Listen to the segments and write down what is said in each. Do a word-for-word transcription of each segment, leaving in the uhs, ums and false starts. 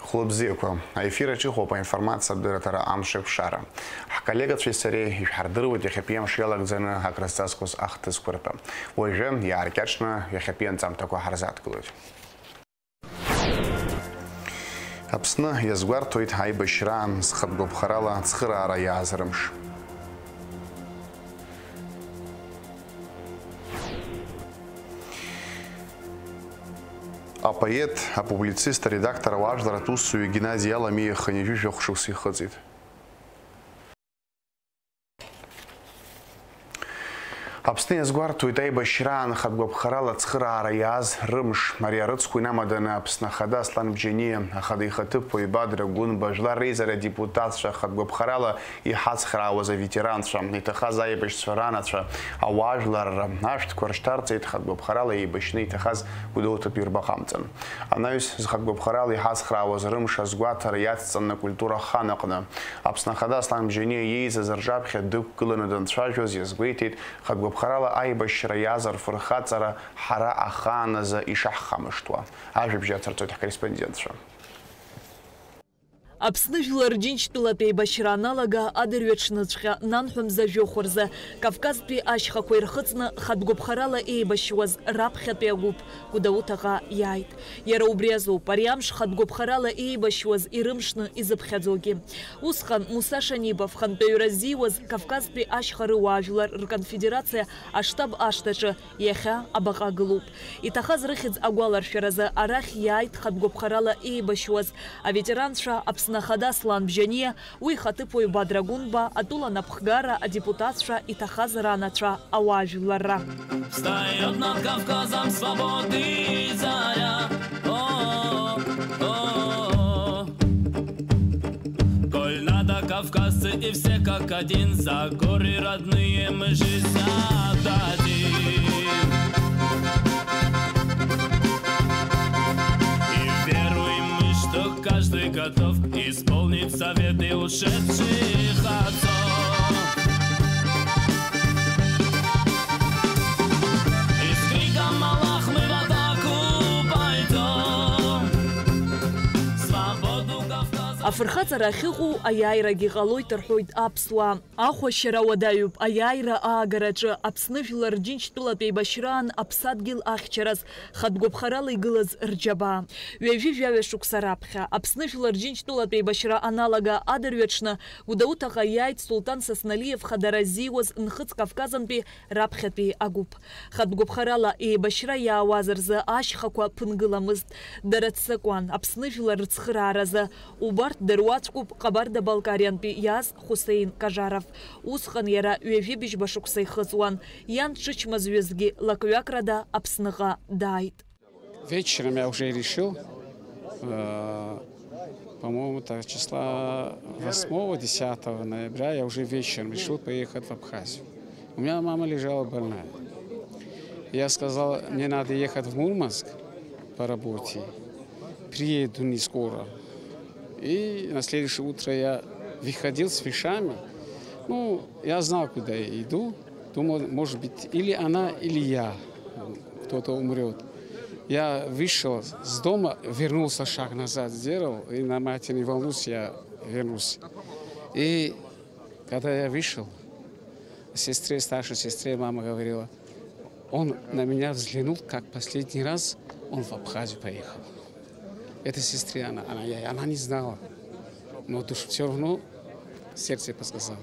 Хәлыбзиақәа, аефир аҿы иҟоуп аинформациатә дырраҭара Амш еиқәшара. Ҳколлегацәеи сареи ишәҳардыруеит иахьатәи амш иалагӡаны акрызҵазкуаз ахҭысқәа ртәы. Уажәы иааркьаҿны иахьатәи анҵамҭақәа ҳарзааҭгылоит. Аԥсны иазгәарҭоит аибашьраан зхатә гәаԥхарала ацхыраара иааз рымш. Апоет, апублицист, аредактор, ауаажәларратә усзуҩы Геннади Аламиа ихынҩажәи жәохә шықәса ихыҵит. Аԥсны иазгәарҭоит аибашьраан хатә гәаԥхарала ацхыраара иааз рымш. Ари арыцхә инамаданы Аԥсны Ахада Аслан Бжьаниа, Ахада ихаҭыԥуаҩ Бадра Гәынба, Жәлар Реизара адепутатцәа, хатә гәаԥхарала иҳацхраауаз аветеранцәа, иҭахаз аибашьцәа ранацәа, ауаажәларра, ашәҭқәа ршьҭарҵеит, хатә гәаԥхарала еибашьны иҭахаз Гәдоуҭатәи рбаҟа амҵан. Анаҩс, зхатә гәаԥхарала иҳацхраауаз рымш азгәаҭара иацҵаны акультура ахан аҟны. Аԥсны Ахада Аслан Бжьаниа иеизаз рҿаԥхьа дықәгыланы данцәажәоз иазгәеиҭеит, хатә гәаԥхарала аибашьра иааз рфырхаҵара ҳара ахааназы ишаҳхамышҭуа. Ажәабжь ацырҵоит ҳкорреспондентцәа. Аԥсны Жәлар Џьынџьтәылатә еибашьра аналага адырҩаҽныҵәҟьа, нанҳәа мза жәохә рзы, Кавказтәи ашьхақәа ирхыҵны хатә гәаԥхарала еибашьуаз раԥхьатәи агәыԥ Гәдоуҭаҟа иааит. Иара убри азоуп, ари амш хатә гәаԥхарала еибашьуаз ирымшны изыԥхьаӡогьы. Усҟан Муса Шанипов хантәаҩра ззиуаз Кавказтәи ашьха рыуаажәлар рконфедерациа аштаб ашҭаҿы иахьа абаҟа гылоуп. Иҭахаз рыхьӡ агәаларшәаразы арахь иааит хатә гәаԥхарала еибашьуаз аветеранцәа Аԥсны Ахада Аслан Бжьаниа, уи ихаҭыԥуаҩ Бадра Гәынба, атәыла напхгара адепутатцәа, иҭахаз ранацәа, ауаажәларра. Встаёт над Кавказом свободы заря. О, о, о. Коль надо, кавказцы, и все как один, за горы родные мы жизнь отдадим. И веруем мы, что каждый готов исполнить заветы ушедших отцов. И с криком «Аллах!» мы в атаку пойдём. Свободу Кавказа. Афырхаҵара ахьыҟоу аиааирагьы ҟалоит рҳәоит аԥсуаа. Ахәашьара уадаҩуп, аиааира аагараҿы Аԥсны Жәлар Џьынџьтәылатә еибашьраан аԥсадгьыл ахьчараз хатә гәаԥхарала игылаз рџьабаа. Ҩажәи жәаҩа шықәса раԥхьа, Аԥсны Жәлар Џьынџьтәылатә еибашьра аналага адырҩаҽны, Гәдоуҭаҟа иааит Сулҭан Сасналиев хадара ззиуаз Нхыҵ Кавказынтәи раԥхьатәи агәыԥ. Хатә гәаԥхарала еибашьра иаауаз рзы ашьхақәа ԥынгыламызт. Дара ццакуан Аԥсны Жәлар рыцхырааразы. Убарҭ дыруаӡәкуп Ҟабарда-Балкариантәи иааз Хусеин Кажаров. Усҟан иара ҩажәи быжьба шықәса ихыҵуан. Иан дшычмазаҩызгьы лакҩакрада Аԥсныҟа дааит. Вечером я уже решил, э, по-моему, так, числа восьмого, десятого ноября я уже вечером решил поехать в Абхазию. У меня мама лежала больная. Я сказал, мне надо ехать в Мурманск по работе. Приеду не скоро. И на следующее утро я выходил с вещами. Ну, я знал, куда я иду. Думал, может быть, или она, или я. Кто-то умрёт. Я вышел с дома, вернулся, шаг назад сделал, и на мать не волнуйся, я вернусь. И когда я вышел, сестре, старшей сестре мама говорила, он на меня взглянул, как последний раз он в Абхазию поехал. Эта сестре, она, она, я, она не знала. Но душ всё равно сердце подсказало.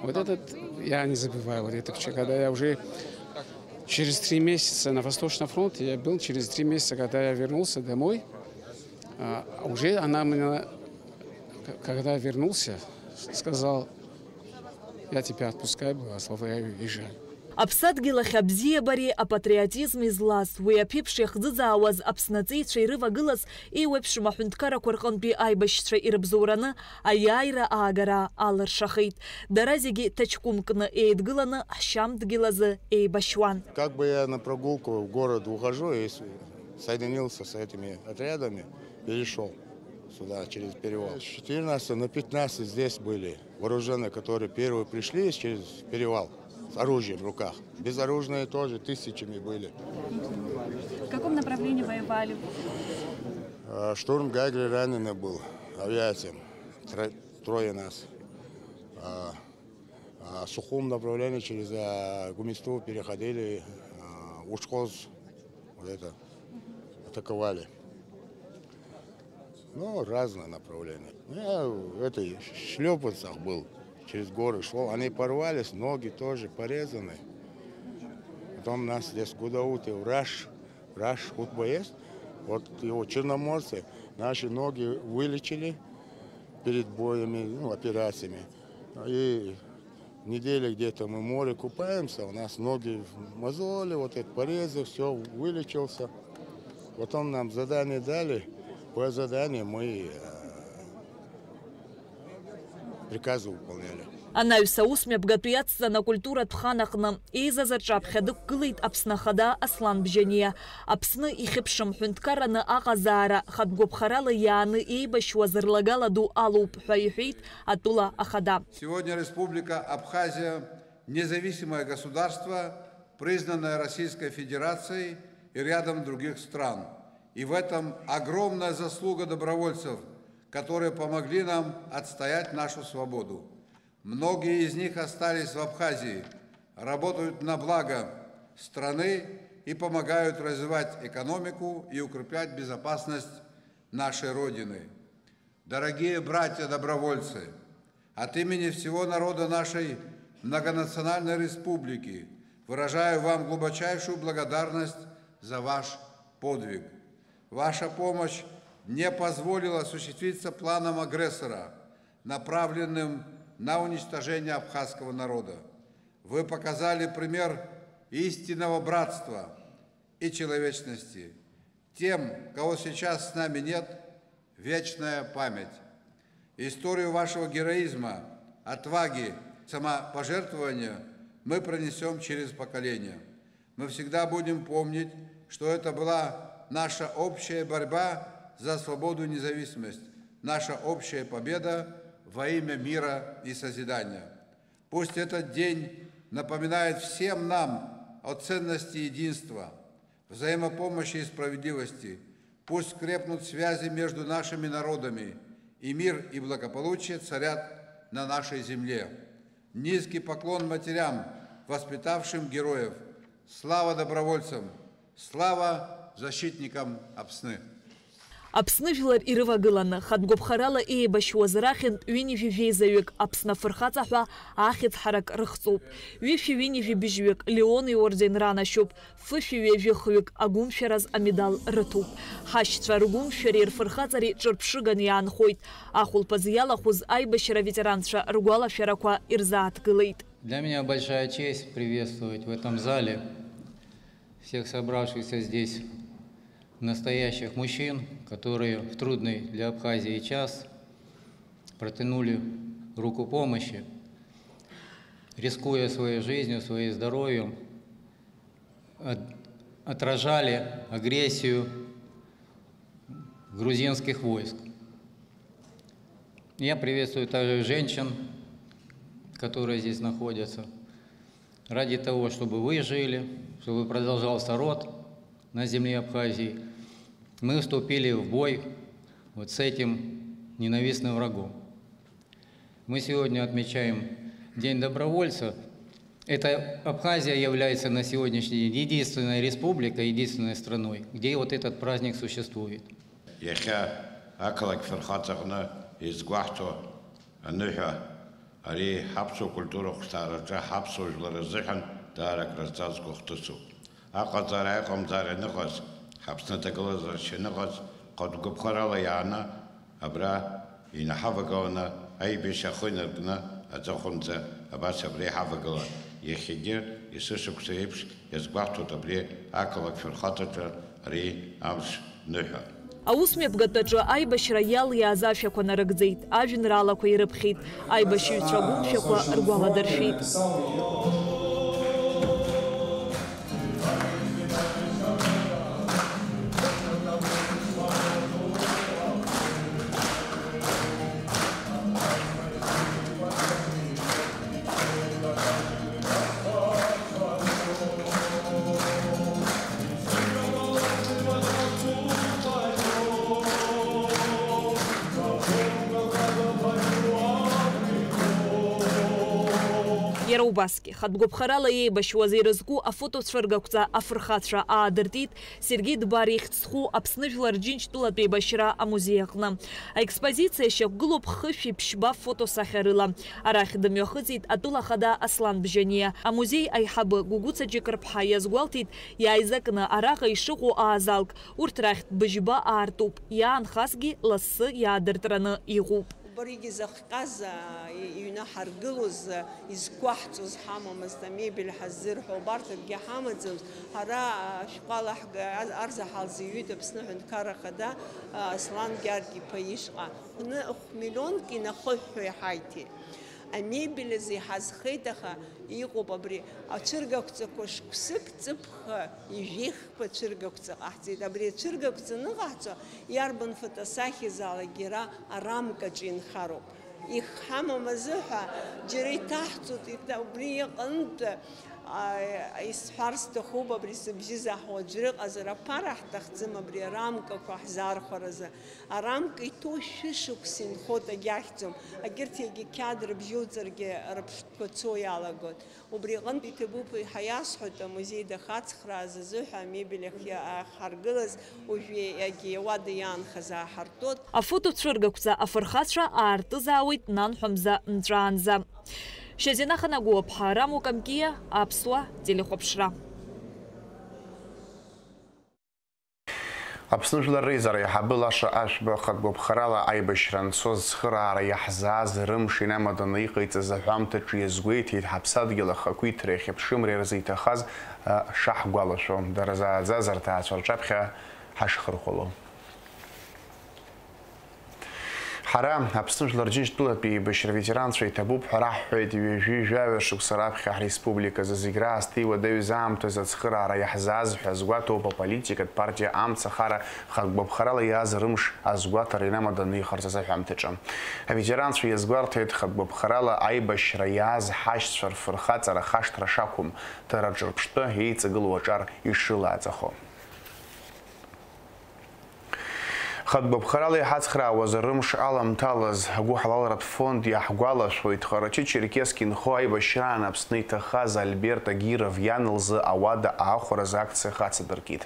Вот этот я не забываю, вот это вчера, когда я уже через три месяца на Восточном фронте я был, через три месяца, когда я вернулся домой, а, уже она мне, к-, когда я вернулся, сказал: «Я тебя отпускаю, благословляю, езжай». Аԥсадгьыл ахь абзиабареи апатриотизми злаз, уи аԥеиԥш иахӡыӡаауаз Аԥсны аҵеицәа ирывагылаз еиуеиԥшым аҳәынҭқаррақәа рҟынтәи аибашьцәа ирыбзоураны аиааира аагара алыршахеит. Дара зегьы ҭаҷкәымкны еидгыланы ҳшьам дгьыл азы еибашьуан. Как бы я на прогулку в город ухожу и с-, соединился с этими отрядами, перешёл сюда через перевал. С четырнадцатого на пятнадцатое здесь были вооружённые, которые первые пришли через перевал с оружием в руках. Безоружные тоже тысячами были. В каком направлении воевали? А, штурм Гагры раненый был, авиациям. Тро-, трое нас. А, а, сухом направлении через, а, Гумисту переходили, а, Учхоз, вот это, атаковали. Ну, разное направление. Я в этой шлёпанцах был, через горы шёл. Они порвались, ноги тоже порезаны. Потом нас здесь Гудауты, Раш, Раш, Хутбоез. Вот его черноморцы, наши ноги вылечили перед боями, ну, операциями. И неделю где-то мы в море купаемся, у нас ноги в мозоли, вот это порезы, всё, вылечился. Потом нам задание дали, по заданию мы, э, приказы выполняли. Анаҩс аусмҩаԥгатә иацҵан акультуратә хан аҟны еизаз аҿаԥхьа дықәгылеит Аԥсны Ахада Аслан Бжьаниа. Аԥсны ихьыԥшым ҳәынҭқарраны аҟазаара хатә гәаԥхарала иааны еибашьуаз рлагала ду алоуп ҳәа иҳәеит атәыла ахада. Сегодня Республика Абхазия — независимое государство, признанное Российской Федерацией и рядом других стран. И в этом огромная заслуга добровольцев, которые помогли нам отстоять нашу свободу. Многие из них остались в Абхазии, работают на благо страны и помогают развивать экономику и укреплять безопасность нашей Родины. Дорогие братья-добровольцы, от имени всего народа нашей многонациональной республики выражаю вам глубочайшую благодарность за ваш подвиг. Ваша помощь не позволила осуществиться планам агрессора, направленным на уничтожение абхазского народа. Вы показали пример истинного братства и человечности. Тем, кого сейчас с нами нет, вечная память. Историю вашего героизма, отваги, самопожертвования мы пронесём через поколения. Мы всегда будем помнить, что это была наша общая борьба за свободу и независимость, наша общая победа во имя мира и созидания. Пусть этот день напоминает всем нам о ценности единства, взаимопомощи и справедливости. Пусть крепнут связи между нашими народами, и мир, и благополучие царят на нашей земле. Низкий поклон матерям, воспитавшим героев. Слава добровольцам! Слава защитникам Аԥсны! Аԥсны жәлар ирывагыланы, хатә гәаԥхарала еибашьуаз рахьынтә ҩынҩажәи жәеизаҩык Аԥсны афырхаҵа ҳәа ахьӡ ҳарак рыхҵоуп. Ҩышәи ҩынҩажәи быжьҩык Леон иорден ранашьоуп. Фышәи ҩажәи хҩык агәымшәараз амедал рыҭоуп. Ҳашьцәа ргәымшәареи рфырхаҵареи ҿырԥшыганы иаанхоит. Ахәылԥазы иалахәыз аибашьра аветеранцәа ргәалашәарақәа ирзааҭгылеит. Для меня большая честь приветствовать в этом зале всех собравшихся здесь настоящих мужчин, которые в трудный для Абхазии час протянули руку помощи, рискуя своей жизнью, своим здоровьем, от-, отражали агрессию грузинских войск. Я приветствую также женщин, которые здесь находятся. Ради того, чтобы вы жили, чтобы продолжался род на земле Абхазии, мы вступили в бой вот с этим ненавистным врагом. Мы сегодня отмечаем День добровольца. Это Абхазия является на сегодняшний день единственной республикой, единственной страной, где вот этот праздник существует. Иахьа ақалақь фырхаҵаҟны изгәаҳҭо аныҳәа, ари ҳаԥсуа культура хәшҭаараҿы ҳаԥсуа жәлар рзыҳәан даара акрызҵазкуа хҭысуп. Аҟаҵара-аиҟамҵара аныҟаз, ҳаԥсны аҭагылазаашьа аныҟаз, хатә гәаԥхарала иааны абра инаҳавагыланы, аибашьра ахы инаркны аҵыхәанӡа абас абра иҳавагылан. Иахьагьы есышықәса еиԥш иазгәаҳҭоит абри ақалақь фырхаҵаҿы ари амш ныҳәа. Аусмҩаԥгатәаҿы аибашьра иалиааз ашәақәа нарыгӡеит, ажәеинраалақәа ирыԥхьеит, аибашьыҩцәа агәымшәақәа ргәаладыршәеит. Убасгьы, хатә гәаԥхарала еибашьуаз ирызку афотоцәыргақәҵа афырхацәа аадыртит Сергеи Дбар ихьӡ зху Аԥсны Жәлар Џьынџьтәылатә еибашьра амузеи аҟны. Аекспозициа шьақәгылоуп хышәи ԥшьба фотосахьарыла. Арахь дымҩахыҵит атәыла ахада Аслан Бжьаниа. Амузеи аиҳабы Гәыгәыца Џьыкырԥҳа иазгәалҭеит, иааизакны араҟа ишыҟоу аазалк, урҭ рахьтә быжьба аартуп, иаанхазгьы лассы иаадыртраны иҟоуп. Убаригьы захҟьаз, а, и-, иҩны ҳаргылоз, а, изқәаҳҵоз ҳамамызт, амебель ҳаззырҳәо, убарҭ акгьы ҳамаӡамызт. Ҳара, а, шәҟәала ҳга-, а-, арзаҳал зыҩит Аԥсны Аҳәынҭқарра Ахада, а, Аслан Гьаргь-иԥа ишҟа. Хәны-, хә-, миллионк инахыҳәҳәо иҳаиҭеит. Амебель азы иҳазхеит, аха иҟоуп абри ацәыргақәҵақәа шықәсык ҵыԥх, ижәеихԥа цәыргақәҵа ҟаҳҵеит. Абри ацәыргақәҵа аныҟаҳҵо, иарбан фотосахьазаалакгьы ара арамкаҿы инхароуп. Ихҳамам азыҳәа, џьара иҭаҳҵоит, иҭа-, убри иҟынтә, а, исҳәар сҭахуп, абри сыбжьы заҳуа аӡәыр ыҟазар, аԥара ҳҭахӡам абри арамкақәа ҳзаархәаразы. Арамка иҭоу шәышықәса инхоит, агьахьӡом. Агьырҭ иагьа қьаад рыбжьоуҵаргьы рыԥштәқәа цо иалагоит. Убри аҟынтә иҭабуп, еиҳа иасҳәоит, амузеи дахацхрааз азыҳәа амебель ахь иа-, ахьҳаргылаз, уажә иагьа иауада иаанхаз ааҳартуеит. Афотоцәыргақәҵа афырхацәа аартызаауеит нанҳәа мза нҵәаанӡа. Шьазина Ханагәыаԥҳа, Рамо Камкиа, Аԥсуа телехәаԥшра. Аԥсны Жәлар Реизара аиҳабы Лаша Ашәба хатә гәаԥхарала аибашьра анцоз ацхыраара иаҳзааз рымш инамаданы иҟаиҵаз аҳәамҭаҿы иазгәеиҭеит, ҳаԥсадгьыл ахақәиҭреи ахьыԥшымреи рзы иҭахаз, а, шаҳгәалашәо. Дара зааӡаз рҭаацәа рҿаԥхьа ҳашхырхәало. Ҳара, Аԥсны Жәлар Џьынџьтәылатәи еибашьра ветеранцәа иҭабуп ҳәа раҳҳәеит ҩажәи жәаҩа шықәса раԥхьа ҳреспубликазы зегь раасҭа иуадаҩыз аамҭазы ацхыраара иаҳзааз ҳәа азгәаҭоуп аполитикатә партиа Амцахара хатә гәаԥхарала иааз рымш азгәаҭара инамаданы иҟарҵаз аҳәамҭаҿы. Аветеранцәа иазгәарҭеит хатә гәаԥхарала аибашьра иааз ҳашьцәа рфырхаҵара хашҭра шақәым, дара рҿырԥштәы еиҵагылоу аҿар ишрылааӡахо. Хатә гәаԥхарала иҳацхраауаз рымш аламҭалаз агәыҳалалратә фонд иаҳгәалашәоит, Ҟарачы-Черкесск инхо аибашьраан Аԥсны иҭахаз Альберт Агиров иан лзы ауада аахәаразы акциа хацдыркит.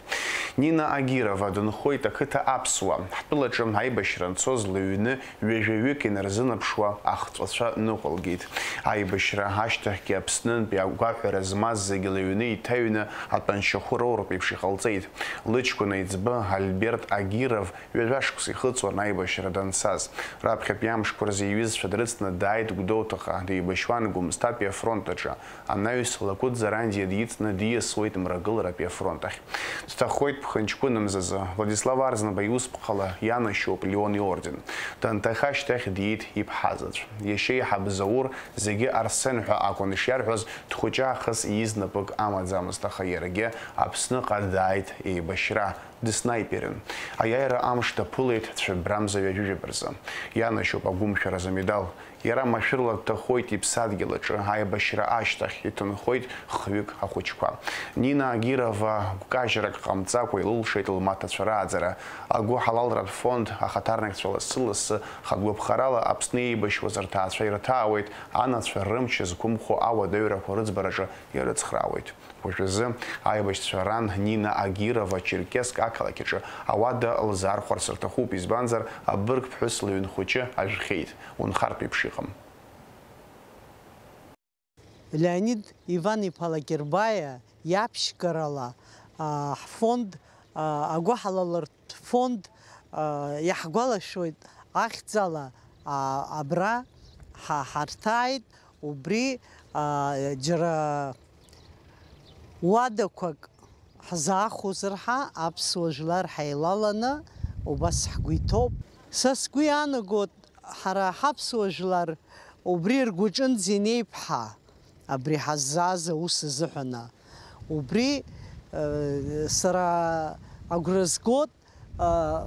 Нина Агирова дынхоит ақыҭа Аԥсуа. Ҳтәылаҿы аибашьра анцоз лыҩны ҩажәаҩык инарзынаԥшуа ахҵәацәа ныҟәылгеит. Аибашьра ашьҭахьгьы Аԥснынтәи агәаҳәара змаз зегьы лыҩны иҭаҩны атәанчахәы роуртә еиԥш иҟалҵеит. Лыҷкәын аиҵбы Альберт Агиров ҩажәа шықәса ихыҵуан аибашьра данцаз. Раԥхьатәи амшқәа рзы иҩызцәа дрыцны дааит Гәдоуҭаҟа, деибашьуан Гәымсҭатәи афронт аҿы. Анаҩс, Лакәыт Зарандиа дицны диасуеит Мрагыларатәи афронт ахь. Дҭахоит ԥхынҷкәын мзазы. Владислав Арӡынба иусԥҟала ианашьоуп Леон иорден. Данҭаха ашьҭахь диит иԥҳа заҵә. Иашьа еиҳаб Заур, зегьы Арсен ҳәа акәын ишиарҳәоз, дхәыҷаахыс ииз напык амаӡамызт, аха иаргьы Аԥсныҟа дааит еибашьра, дыснаиперын. Аиааира амш даԥылеит цәыббрамза ҩажәижәаба рзы. Ианашьоуп агәымшәаразы амедал. Иара машәырла дҭахоит иԥсадгьыл аҿы аибашьра ашьҭахь, иҭынхоит хҩык ахәыҷқәа. Нина Агирова гәкажьрак ҟамҵакәа илылшеит лмаҭацәа рааӡара. Агәыҳалалратә фонд ахаҭарнакцәа лассы-лассы хатә гәаԥхарала Аԥсны еибашьуаз рҭаацәа ирҭаауеит, анацәа рымч зқәымхо ауадаҩрақәа рыӡбараҿы ирыцхраауеит. Уажәазы аибашьцәа ран Нина Агирова Черкесск ақалақь аҿы ауада лзаархәарц рҭахуп, избанзар, абырг ԥҳәыс лыҩнхәыҷы ажәхьеит, унхартә еиԥш иҟам. Леонид Иван-иԥа Лакербаиа иаԥшьгарала, а, ҳфонд, а, агәыҳалалратә фонд, а, иаҳгәалашәоит, ахьӡала, а, абра ҳа-, ҳарҭааит, убри, а, џьара уадақәак ҳзаахозар ҳәа аԥсуа жәлар ҳаилаланы убас ҳгәы иҭоуп. Са сгәы иаанагоит, ҳара ҳаԥсуа жәлар убри ргәаҿынӡа инеип ҳәа, абри ҳаззааз аус азыҳәаны. Убри, э, сара агәра згоит, э,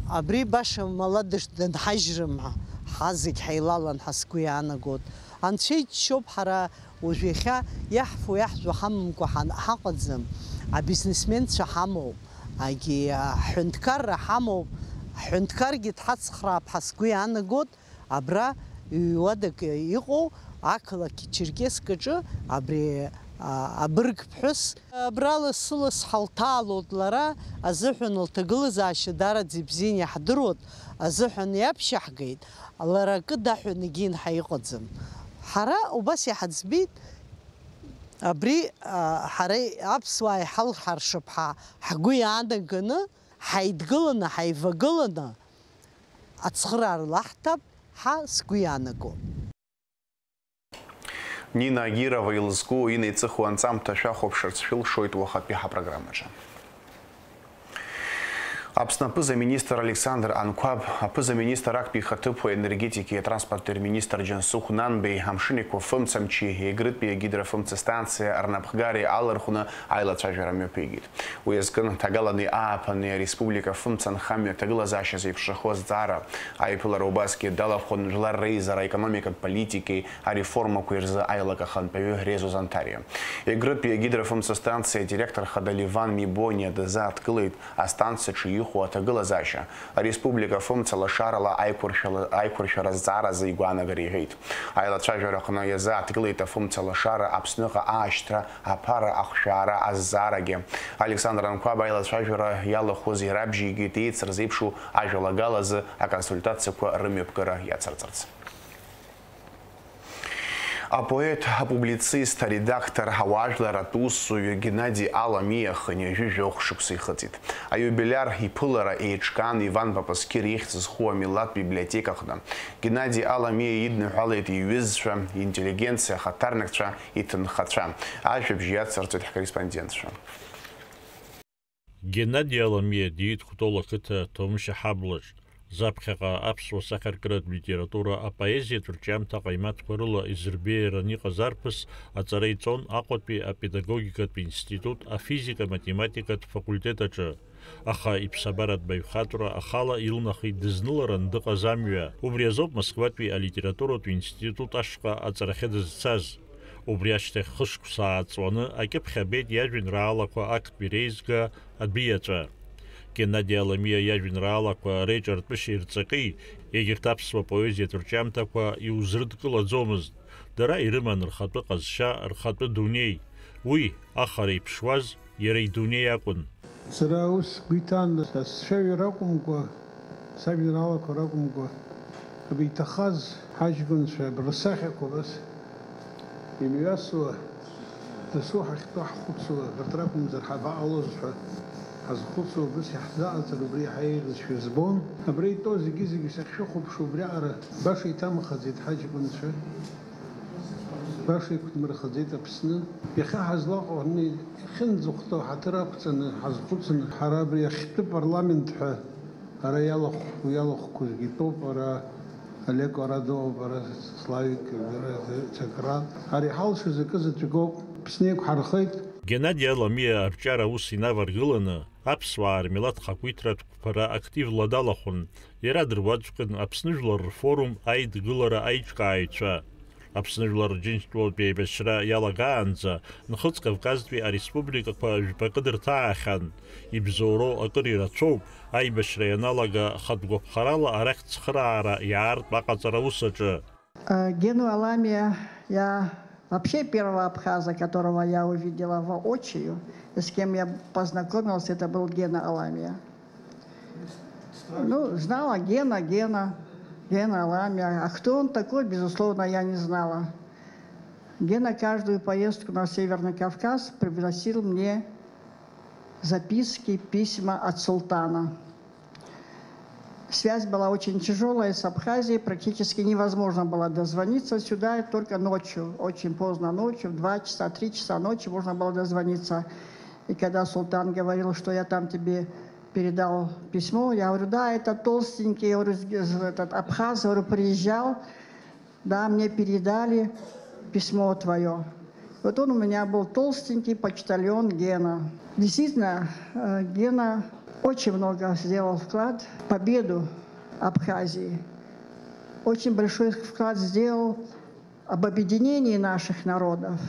абри баша мала дыш-, дынҳажьрым ҳәа, ҳа зегь ҳаилалан ҳәа сгәы иаанагоит. Анцәа иџьшьоуп, ҳара уажә иахьа иаҳфо, иаҳжәо ҳамамкәа ҳан-, ҳаҟаӡам. Абизнесменцәа ҳамоуп, агьи аҳәынҭқарра ҳамоуп. Ҳҳәынҭқаргьы дҳацхраап ҳәа сгәы иаанагоит. Абра ҩ-уадак иҟоу, Ақалақь Черкесск аҿы абри, а, абырг ԥҳәыс абра лассы-ласс ҳалҭаалоит лара азыҳәан, лҭагылазаашьа даараӡа ибзианы иаҳдыруеит азыҳәан иаԥшьаҳгеит, лара акы даҳәаны егьи инҳа иҟаӡам. Ҳара убас иҳаӡбеит, абри, а, ҳара аԥсуаа иҳалҳаршап ҳәа ҳгәы иаанаганы, ҳаидгыланы, ҳаивагыланы ацхыраара лаҳҭап ҳәа сгәы иаанаго. Нина Агирова илызку инеиҵыху анҵамҭа шәахәаԥшырц шәылшоит уахатәи ҳапрограммаҿы. Аԥсны аԥыза-министр Александр Анқәаб, аԥыза-министр актәи ихаҭыԥуаҩ, енергетикеи атранспорти рминистр Џьансыхә Нанбеи, Амшын Еиқәа фымца мчи Егрытәи агидрофымца станциа рнапхгареи алархәны аилацәажәара мҩаԥигеит. Уи азкын ҭагалани ааԥыни ареспублика фымца нхамҩа аҭагылазаашьа зеиԥшрахо азҵаара аиԥылара убасгьы далахәын жәлар реизара аекономикатә политикеи ареформақәеи рзы аилак ахантәаҩы Резо Зантариа. Егрытәи агидрофымца станциа адиректор хада Леван Мибониа дазааҭгылеит астанциаҿы иҟоу аҭагылазаашьа. Ареспублика афымца лашарала аиқәыршәала-, аиқәыршәара азҵааразы игәаанагара иҳәеит. Аилацәажәара аҟны иазааҭгылеит афымца лашара Аԥсныҟа аашьҭра, аԥара ахшәаара азҵаарагьы. Александр Анқәаб аилацәажәара иалахәыз ирабжьеигеит еицырзеиԥшу ажәалагалазы аконсультациақәа рымҩаԥгара иацырҵарц. Апоет, апублицист, аредактор, ауаажәларратә усзуҩы Геннади Аламиа хынҩажәи жәохә шықәса ихыҵит. Аиубилиар иԥылара еиҿкаан Иван Папасқьыр ихьӡ зху амилаҭтә библиотекаҟны. Геннади Аламиа идныҳәалеит иҩызцәа, интеллигенциа ахаҭарнакцәа, иҭынхацәа. Ажәабжь иацырҵоит ҳкорреспондентцәа. Геннади Аламиа диит Хәтол ақыҭа Ҭомшь аҳаблаҿ. Заԥхьаҟа аԥсуа сахьаркыратә литература апоезиатә рҿиамҭа ҟаимаҭқәа рыла изырбеиараны иҟаз арԥыс аҵара иҵон Аҟәатәи апедагогикатә институт афизика-математикатә факультет аҿы, аха иԥсабаратә баҩхатәра ахала илнахит дызныларан дыҟаз амҩа. Убри азоуп Москватәи алитературатә институт ашҟа аҵарахьы дызцаз. Убри ашьҭахь хышықәса ааҵуаны акьыԥхь абеит иажәеинраалақәа актәи реизга Адәы иаҵәа. Геннади Аламиа иажәеинраалақәа реиҿартәышьеи рҵаки, егьырҭ аԥсуа поезиатә рҿиамҭақәа иузрыдкылаӡомызт. Дара ирыман рхатәы ҟазшьа, рхатәы дунеи. Уи, ахара иԥшуаз, иара идунеи акәын. Сара ус сгәы иҭан, сцәажәара акәымкәа, сажәеинраалақәа ракәымкәа, абри иҭахаз ҳаҷкәынцәа рсахьақәа абас имҩасуа, дасу ҳахьтәоу ҳхәыцуа, абарҭ ракәымзар ҳабаҟалоз ҳәа ҳазхәыцуа, абас иаҳзааӡар убри иаҳа еиӷьызшәа збон. Абра итәоу зегьы-зегьы сахьшәыхәаԥшуа убриаҟара баша иҭамхаӡеит ҳаҷкәынцәа. Баша иқәдмырхаӡеит Аԥсны. Иахьа ҳазлаҟоу, ани, иахьынӡахәҭоу ҳаҭыр ақәҵаны, ҳазхәыцны, ҳара абри ахьтәы парламент ҳәа ара иалахә-, иалахәқәазгьы итәоуп, ара Олег Арадов, ара Славик, ара Сократ. Ара иҳалшаз акы заҵәык ауп. Аԥсны иқәҳархеит. Геннади Аламиа арҿиара аус инаваргыланы, аԥсуаа рмилаҭ хақәиҭратә қәԥара активла далахәын. Иара дыруаӡәкын Аԥсны Жәлар рфорум аидгылара аиҿкааҩцәа. Аԥсны Жәлар Рџьынџьтәылатә еибашьра иалагаанӡа, Нхыҵ Кавказтәи ареспубликақәа жәпакы дырҭаахьан. Ибзоуроу акыр ирацәоуп, аибашьра ианалага хатә гәаԥхарала арахь цхыраара иаартә аҟаҵара аус аҿы. Э, Гену Аламия, я вообще первого абхаза, которого я увидела воочию, и с кем я познакомилась, это был Гена Аламия. Ну, знала Гена, Гена, Гена Аламия. А кто он такой, безусловно, я не знала. Гена каждую поездку на Северный Кавказ приносил мне записки, письма от султана. Связь была очень тяжелая с Абхазией, практически невозможно было дозвониться сюда, только ночью, очень поздно ночью, в два часа, три часа ночи можно было дозвониться. И когда султан говорил, что я там тебе передал письмо, я говорю, да, это толстенький, я говорю, этот абхаз, говорю, приезжал, да, мне передали письмо твое. Вот он у меня был толстенький почтальон Гена. Действительно, э, Гена очень много сделал вклад в победу Абхазии. Очень большой вклад сделал об объединении наших народов.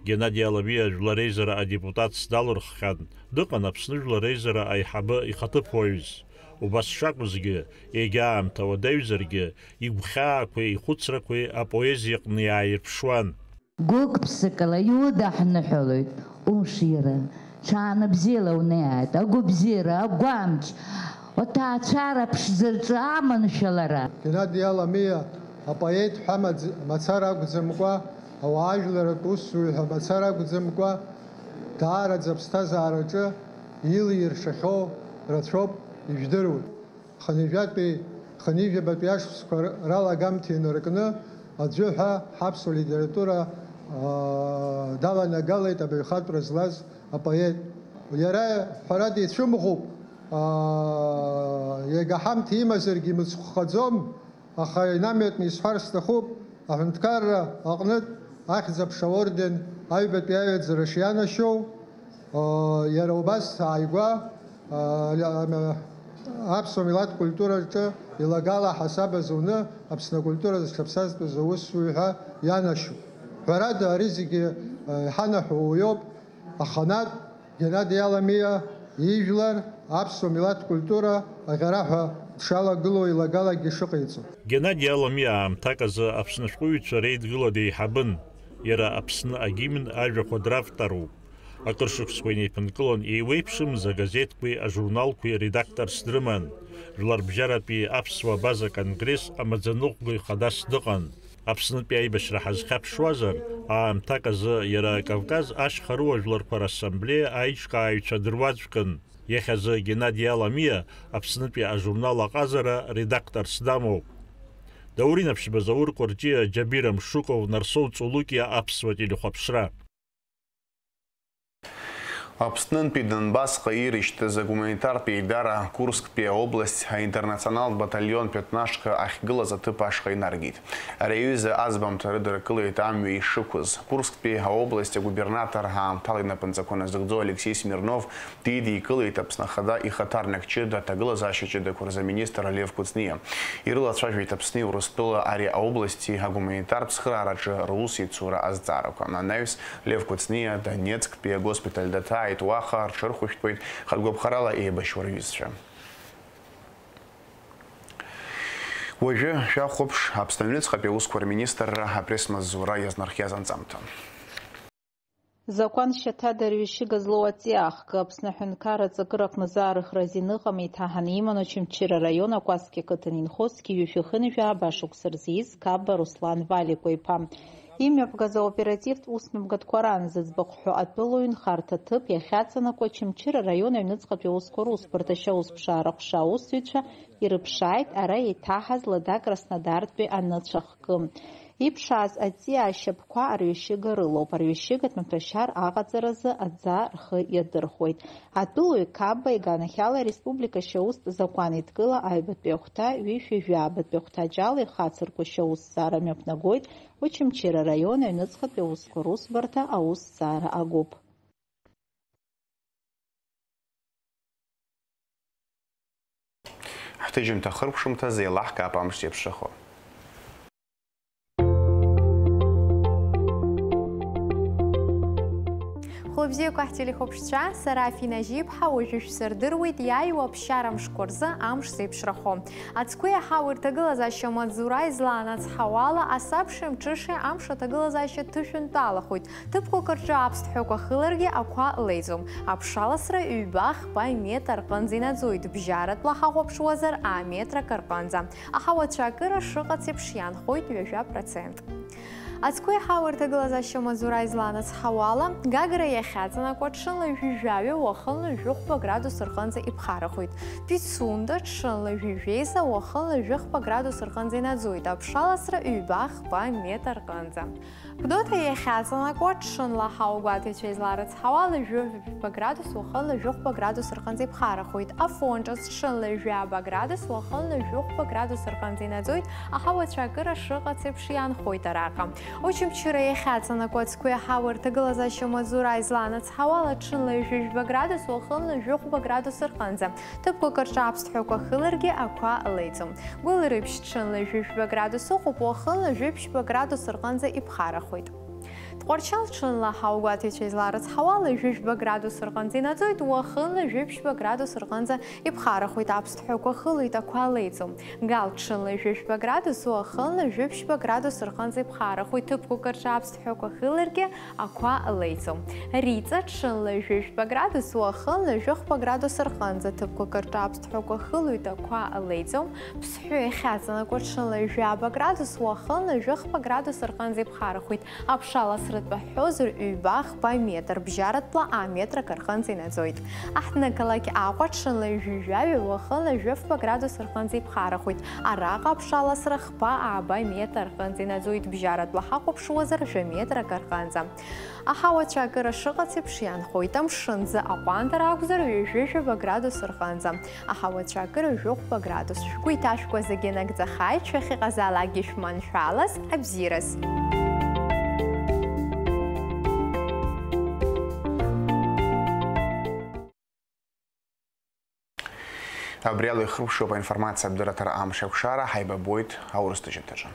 Геннади Аламиа Жәлар Реизара адепутатс далырххьан, дыҟан Аԥсны Жәлар Реизара аиҳабы ихаҭыԥуаҩс. Убас шакәызгьы, егьа аамҭа уадаҩзаргьы, игәхьаақәеи ихәыцрақәеи апоезиаҟны иааирԥшуан. Гәык-ԥсыкала иудаҳныҳәалоит, умшира, ҽаанбзиала унеааит, агәабзиара, агәамч, аҭаацәара ԥшӡа рҿы аманшәалара. Геннади Аламиа апоет ҳәа маӡ-, мацара акәӡамкәа, ауаажәларратә усзуҩ ҳәа мацара акәӡамкәа, даараӡа аԥсҭазаараҿы илиршахьоу рацәоуп ижәдыруа. Хынҩажәатәи, хынҩажәабатәи ашықәсқәа ралагамҭа инаркны аӡәы ҳәа ҳаԥсуа литература, аа, даланагалеит абаҩхатәра злаз апоет. Иара, ҳәарада, ицәымӷуп, аа, иага ҳамҭа имазаргьы имыцхәхаӡом, аха инамҩатәны исҳәар сҭахуп, аҳәынҭқарра аҟнытә Ахьӡ-аԥша аорден аҩбатәи аҩаӡара шианашьоу, Иара убас ааигәа, аԥсуа милаҭ культураҿы илагала ҳасаб азуны Аԥсны акультура зҽаԥсазтәыз аусзуҩ ҳәа ианашьоуп. Ҳәарада, ари зегьы иҳанаҳәо уаҩоуп, аханатә Геннади Аламиа ижәлар аԥсуа милаҭ культура аӷьараҳәа дшалагылоу илагалагьы шыҟаиҵо. Геннади Аламиа аамҭак азы Аԥсны ашәҟәыҩҩцәа реидгыла деиҳабын. Иара Аԥсны агимн ажәақәа дравторуп. Акыр шықәсқәа инеиԥынкылан, еиуеиԥшымыз агазеҭқәеи ажурналқәеи редакторс дрыман. Жәларбжьаратәи аԥсуа абаза конгресс амаӡаныҟәгаҩ хадас дыҟан. Аԥснытәи аибашьра ҳазхьаԥшуазар, аамҭак азы иара Кавказ ашьхарыуа жәларқәа рассамблеиа аиҿкааҩцәа дыруаӡәкын. Иахьазы Геннади Аламиа Аԥснытәи ажурнал Аҟазара редакторс дамоуп. Даур Инаԥшьба, Заур Кәарҷиа, Џьабир Амшуков, Нарсоу Ҵулукиа, Аԥсуа телехәаԥшра. Аԥснынтәи Донбассҟа ирышьҭыз агуманитартә еидара Курсктәи аобласть аинтернационалтә баталион Пиотнашка ахьгылаз аҭыԥ ашҟа инаргеит. Ари аҩыза аӡбамҭа рыдыркылеит амҩа ишықәыз. Курсктәи аобласть агубернатор аамҭала инапынҵақәа назыгӡо Алексеи Смирнов дидикылеит Аԥсны Ахада ихаҭарнак ҷыда аҭагылазаашьа ҷыдақәа рзы аминистр Лев Кәыҵниа. Ирылацәажәеит Аԥсни Урыстәыла ари аобласти агуманитартә цхыраараҿы русеицура азҵаарақәа. Анаҩс Лев Кәыҵниа Донецктәи агоспиталь даҭааит, уаҟа рҽырхәышәтәуеит хатә гәаԥхарала еибашьуа рҩызцәа. Уажәы шәахәаԥш Аԥсны аҩныҵҟатәи аусқәа рминистрра апресс-маҵзура иазнархиаз анҵамҭа. Закәан шьаҭа дырҩашьыга злоу аҵиаахк Аԥсны аҳәынҭқарра аҵакыраҟны заарыхра азин ыҟам еиҭаҳаны иман Очамчыра араион Акәасқьа ақыҭан инхо зқьи жәшәи хынҩажәи жәаба шықәса рзы ииз Қапба Руслан Валикәа иԥа. Имҩаԥгаз аоперативтә усмҩаԥгатәқәа раан зыӡбахә ҳәо атәылауаҩ нхарҭа ҭыԥ иахьаҵанакуа Очамчыра араион аҩныҵҟатәи аусқәа русбарҭа ашьаусԥшаара аҟәша аусзуҩцәа ирыԥшааит ара еиҭаҳаз Ладак Краснодартәи аныцәахкы. Иԥшааз аҵиаа шьапқәа арҩашьыга рылоуп. Арҩашьыгатә маҭәашьар аҟаҵаразы аӡаа рхы иадырхәоит. Атәылауаҩ Қапба иганахьала ареспублика ашьаустә закәан еидкыла аҩбатәи ахәҭа, ҩышәи жәабатәи ахәҭаҷ ала ихацырку ашьаус зҵаара мҩаԥнагоит Очамчыра араион аҩныҵҟатәи аусқәа русбарҭа аусҭҵаара агәыԥ. Ҳҭыжьымҭа хыркәшамҭазы еилаҳкаап амш зеиԥшрахо. Хәлыбзиақәа ҳтелехәаԥшцәа, сара Афина Жьиԥҳа, уажәы шәсырдыруеит иааиуа аԥсшьара мшқәа рзы амш зеиԥшрахо. Ацқәеи аҳауеи рҭагылазаашьа амаҵзура излаанацҳауала, асабшеи амҽышеи амш аҭагылазаашьа ҭышәынтәалахоит. Ҭыԥқәак рҿы аԥсҭҳәақәа хыларгьы ақәа леиӡом. Аԥшаласра ҩба-хԥа метр рҟынӡа инаӡоит, бжьаратәла ҳахәаԥшуазар, аметр акы рҟынӡа. Аҳауа ацәаакыра шыҟац еиԥш иаанхоит ҩажәа процент. Ацқәеи аҳауеи рҭагылазаашьа амаҵзура излаанацҳауала, Гагра иахьаҵанакуа ҽынла ҩажәи жәаҩа, уахынла ҩажәи хәба градус рҟынӡа иԥхарахоит. Пицунда ҽынла ҩажәи жәеиза, уахынла ҩажәи хԥа градус рҟынӡа инаӡоит, аԥшаласра ҩба-хԥа метр рҟынӡа. Гәдоуҭа иахьаҵанакуа ҽынла аҳауагәаҭаҩцәа изларыцҳауала, жәаҩа жәаба градус, уахынла жәохәба градус рҟынӡа иԥхарахоит. Афон ҿыц ҽынла жәаба градус, уахынла жәохәба градус рҟынӡа инаӡоит, аҳауа ацәаакыра шыҟац еиԥш иаанхоит араҟа. Очамчыра иахьаҵанакуа ацқәеи аҳауеи рҭагылазаашьа амаҵзура излаанацҳауала, ҽынла ҩажәи жәаба градус, уахынла жәохәба градус рҟынӡа. Ҭыԥқәак рҿы аԥсҭҳәақәа хыларгьы ақәа леиӡом. Гәылрыԥшь ҽынла ҩажәи жәаба градус ыҟоуп, уахынла ҩажәи ԥшьба градус рҟынӡа иԥхарахоит. Тҟәарчал ҽынла ҳаугәаҭаҩцәа изларыцҳауа, ла жәыжәба градус рҟынӡа инаӡоит, уахынла жәиԥшьба градус рҟынӡа иԥхарахоит, аԥсҭҳәақәа хылоит, ақәа леиӡом. Гал ҽынла жәыжәба градус, уахынла жәиԥшьба градус рҟынӡа иԥхарахоит, ҭыԥқәак рҿы аԥсҭҳәақәа хыларгьы, ақәа леиӡом. Риҵа ҽынла жәыжәба градус, уахынла жәохәба градус рҟынӡа, ҭыԥқәак рҿы аԥсҭҳәақәа хылоит, ақәа леиӡом. Ԥсҳәы иахьаҵанакуа ҽынла жәаба градус, уахынла жәохәба градус рҟынӡа иԥхарахоит. Аԥша ласратәы ҳҳәозар, ҩба-хԥа метр, бжьаратәла аметр акы рҟынӡа инаӡоит. Аҳҭнықалақь Аҟәа ҽынла ҩажәи жәаҩа, уахынла жәафба градус рҟынӡа иԥхарахоит. Араҟа аԥша ласра хԥа-ааба метр рҟынӡа инаӡоит, бжьаратәла ҳахәаԥшуазар, жәа метр акы рҟынӡа. Аҳауа цәаакыра шыҟац еиԥш иаанхоит, амшын ӡы аҟәандара акәзар, ҩажәи жәаба градус рҟынӡа. Аҳауа цәаакыра жәохәба градус. Шәгәы иҭашәкуа зегьы нагӡахааит, шәахьыҟазаалакгьы шәманшәалаз, абзиараз. Абри ала ихыркәшоуп аинформациатә дырраҭара Амш акәшара, ҳаибабоит аурыс ҭыжьымҭаҿы.